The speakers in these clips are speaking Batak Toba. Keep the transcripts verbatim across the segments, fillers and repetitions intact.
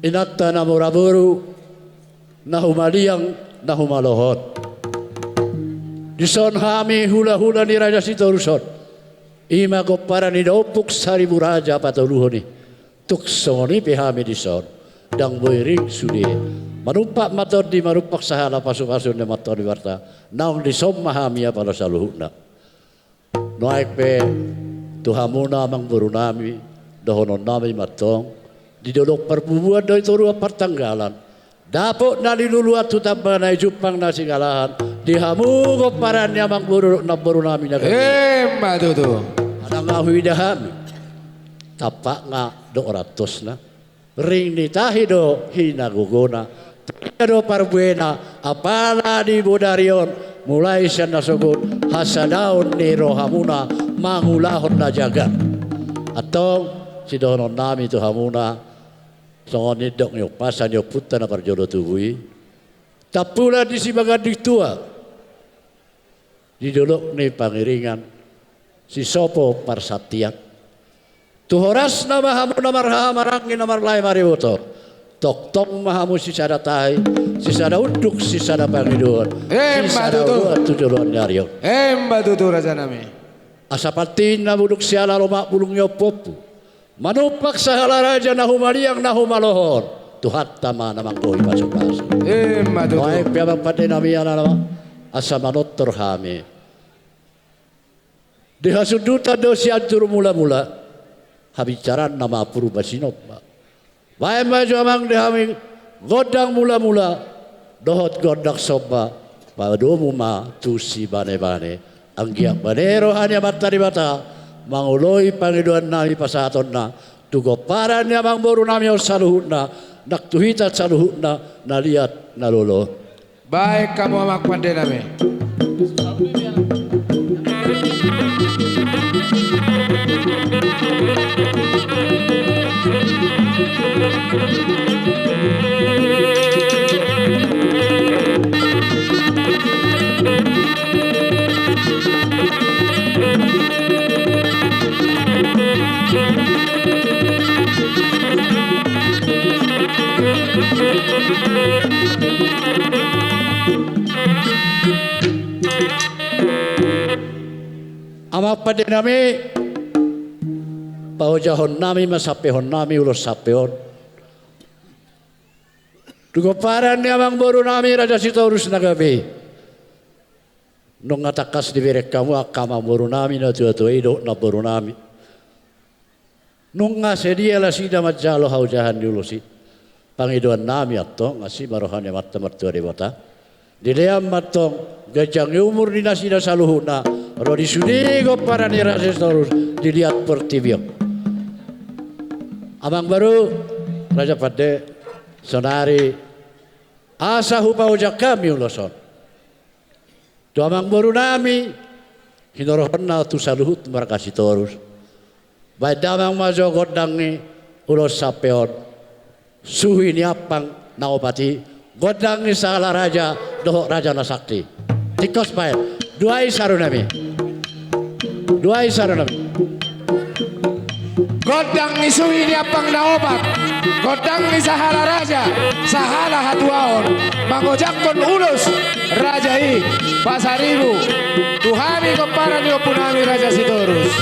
Inanta na muraboru, na humaliang, na humalohohon. Dison hami hulahula ni Raja Sitorus on. I ma gomparan ni da ompung Saribu Raja patoluhon i. Tung songon i pe hami dison. Ndang boi ring sude. Manumpak ma tondi, manumpak sahala pasupasu ni Amanta Debata. Naung dison ma hami apala saluhutna. Nuaeng pe tu hamuna amangborunami, dohononnami ma antong, di dolok parbubuan dohot toruan partanggalan, dapot na niluluan tu tamba na i, jumpang na singalahan, di hamu gomparan ni amangboru dohot namborunami na gabe. Emma tutu. Manang na huida hami, tampakna dohot rantosna. Ring ni tahi do hinagogona, taida do parbuena, apala di bodari on, mulai sian na sogot, hasadaon ni rohamuna, mangulahon na jagar. Antong, sidohononnami tu hamuna, songon nidok ni umpasa ni ompunta na parjolo tubu i, tampulan ni Sibaganding Tua. Di dolok ni pangiringan, sisopo parsantian. Tu horasna ma hamu na marhaha maranggi na marlae mariboto. Tongtong ma hamu sisada tahi, sisada unduk, sisada pangidoan. Emma tutu. Sisada oloan tu joloan ni ari on. Emma tutu, rajanami. Asa pantinna bulung siala lomak bulung ni ompuompu. Manumpak sahala raja na humaliang na humalohohon. Tuhanta ma na manggohi pasupasu. Emma tutu. Nuaeng pe amang pandenami, ala nama asa manortor hami. Di hasundutan do Sianjur Mulamula. Habisaranna ma Purba Sinomba. Baen ma jo amang di hami gondang mulamula dohot gondang somba, padomu ma tu sibanebane. Anggiat bane roha ni Amanta Debata mangoloi pangidoannami pasahatonna tu gomparan ni amangborunami on saluhutna, nang tu hita saluhutna na liat na lolo. Baen hamu amang pandenami. Amang pandenami, paojahonnami ma sampehonnami ulos sampe on tu gomparan ni amangborunami Raja Sitorus na gabe. Nunga tangkas dibereng hamu angka amangborunami na tuatua i dohot namborunami. Nunga sadia nasida manjalo haojahan ni ulos i. Pangidoannami antong, asi ma roha ni Amanta Martua Debata, dilehon ma antong ganjang ni umur ni nasida saluhutna, ro di sude gomparan ni Raja Sitorus di liat portibi on. Amangboru, raja pande, saonari asa hupaojak hami ulos on tu amangborunami, hinorohonna tu saluhut marga Sitorus. Baen damang ma jo gondang ni ulos sampe on, suhi ni ampang na opat i, gondang ni sahala raja dohot raja na sakti. Tingkos baen, dua i sarunami. Dua i sarunami. Gondang ni suhi ni ampang na opat, gondang ni sahala raja, sahala hatuaon, mangojakhon ulos raja i, Pasaribu, tu hami gomparan ni ompunami Raja Sitorus.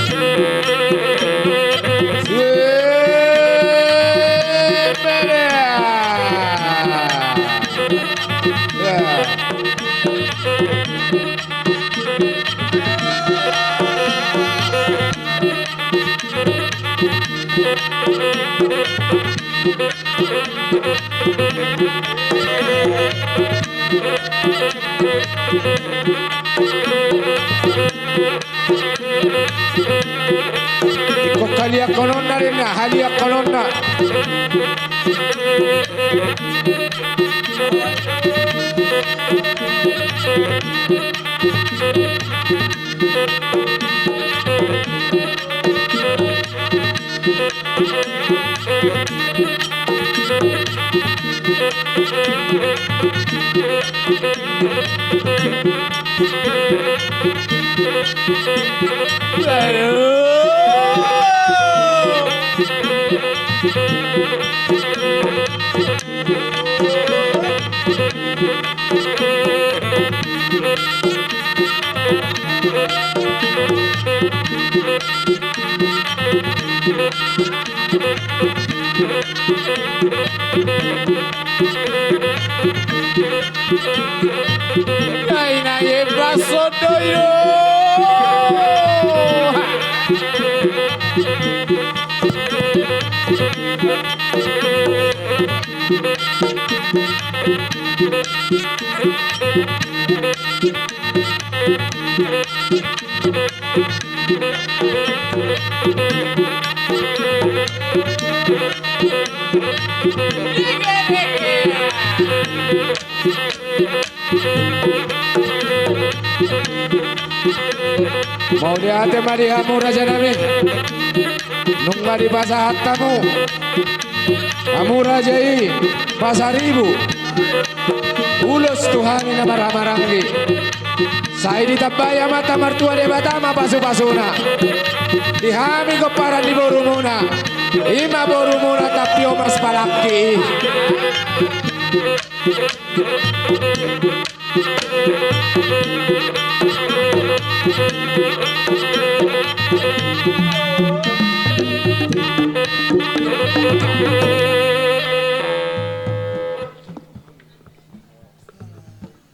Ingkon haliangkononna ninna, haliangkononna. Nai, nai, embason do i do. Mauliate ma di hamu raja nami. Nunga dipasahat hamu, hamu raja i Pasaribu, ulos tu hami na marhahamaranggi. Sai ditambai Amanta Martua Debata ma pasupasuna di hami gomparan ni borumuna, i ma borumuna Tampi Omas Palangki i.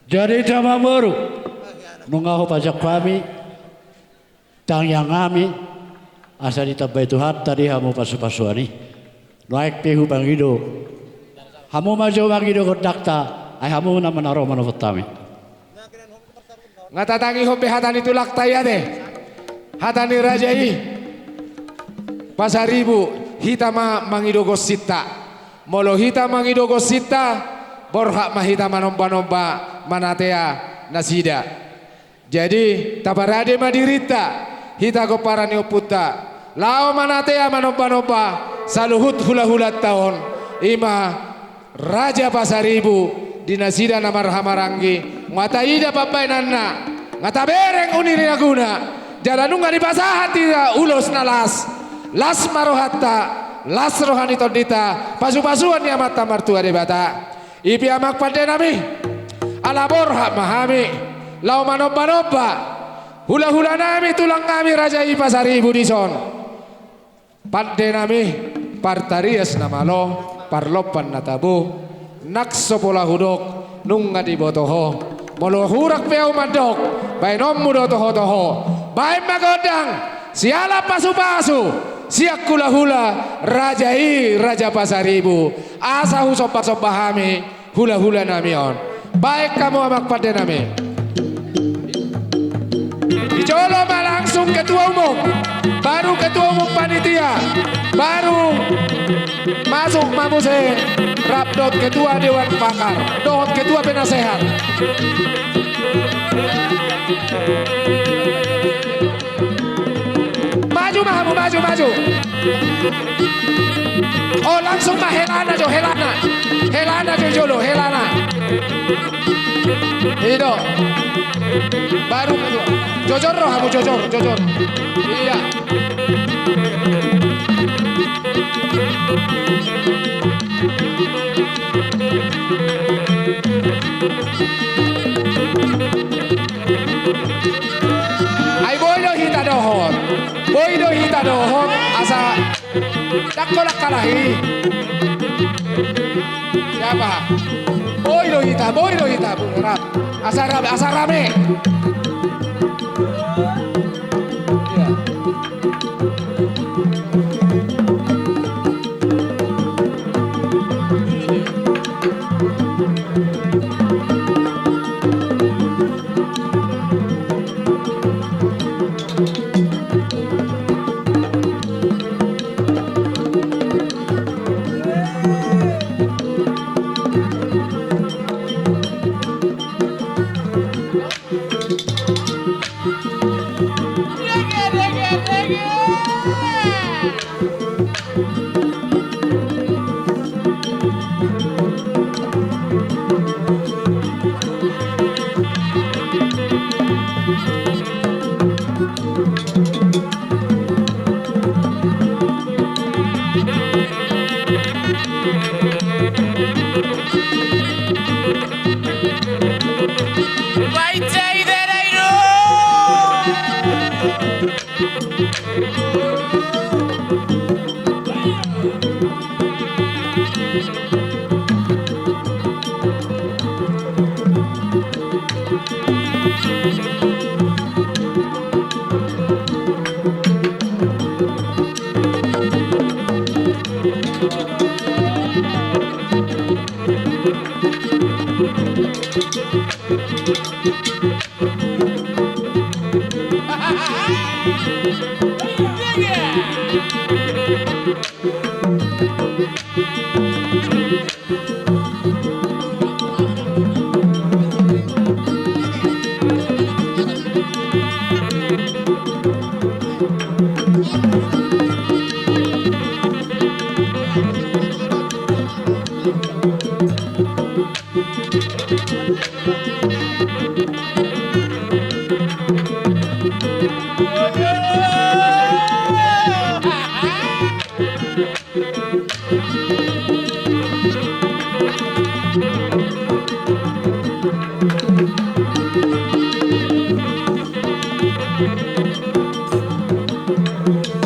Jadi, damang boru, nunga hupasahat hami tangiang hami, asa ditambai Tuhanta di hamu pasupasuan i. Nuaeng pe hupangido, hamu ma jo mangido gondangta, ai hamu nama na ro manopot hami. Nga tatangihon be hata ni tulangta i ate, hata ni raja i Pasaribu, hita ma mangido gonsinta. Molo hita mangido gonsinta, borhat ma hita manombanomba, manatea nasida. Jadi, taparade ma dirinta, hita gomparan ni ompunta, laho manatea manombanomba saluhut hulahulanta on, i ma Raja Pasaribu, di nasida na marhahamaranggi, nga taida pambahenanna, nga tabereng uni ni laguna, jala nunga dipasahat hita ulos na las, las ma rohanta, las roha ni tondinta, pasupasuan ni Amanta Martua Debata. I pe amang pande nami, ala borhat ma hami laho manombanomba hulahula nami, tulang nami, raja i Pasaribu dison. Pande nami, partarias na malo, parlompan na tabo, nang so pola hudok, nunga diboto ho. Molo hurang pe ahu mandok, baenonmu do tohotoho. Baen ma gondang, siala pasupasu, sian hulahula raja i, Raja Pasaribu. Asa husombasomba hami hulahula nami on. Baen hamu amang pande nami. Di jolo ma langsung ketua umum, baru ketua umum panitia, baru masuk ma muse rap dohot ketua dewan pakar dohot ketua penasehat. Maju ma hamu, maju, maju. Oh, langsung ma helana jo, helana. Helana jo jolo, helana. I do. Baru jojor ro hamu, jojor, jojor. Iya. Ai boi do hita dohot. Boi do hita dohot. Asa dang holan kalah i. Siapa? Boi do hita, boi do hita. Rap. Asa rame, asa rame. Iya.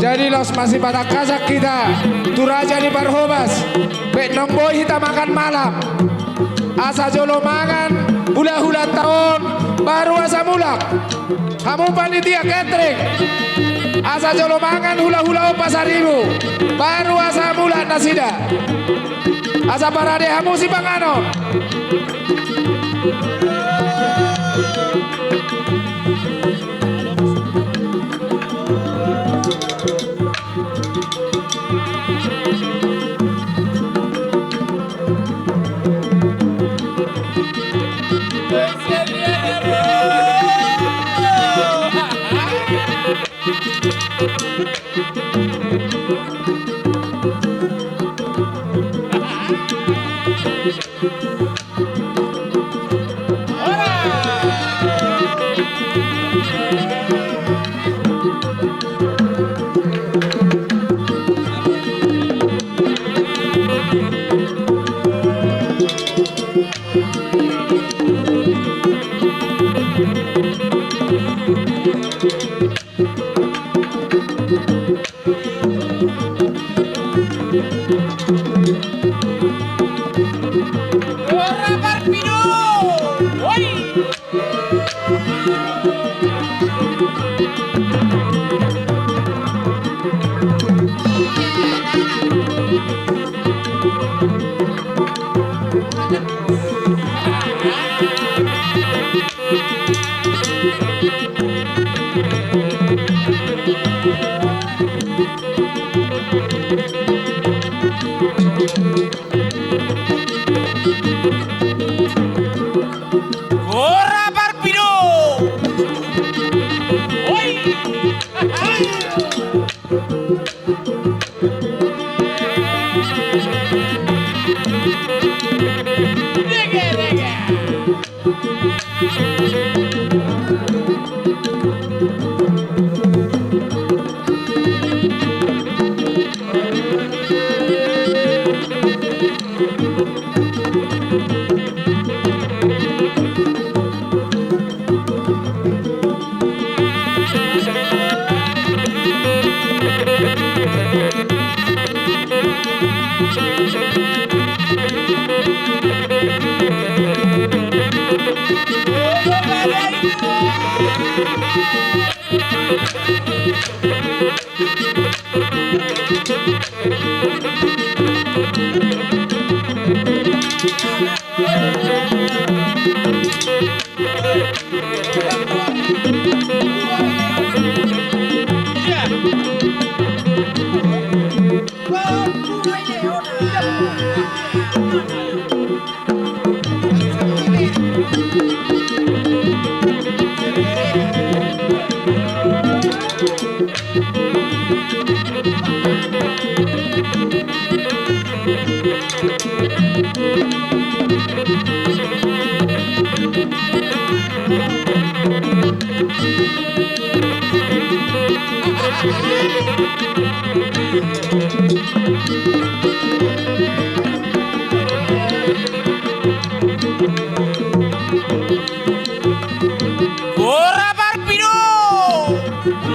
Jadi laos masipatangkasan hita tu raja ni parhobas, baen nang boi hita makan malam. Asa jolo mangan hulahulanta on, baru asa mulak. Hamu panitia catering, asa jolo mangan hulahula on Pasaribu, baru asa mulak nasida. Asa parade hamu sipanganon. Hora Parpido! Oi! Hora Parpido!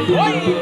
Oi!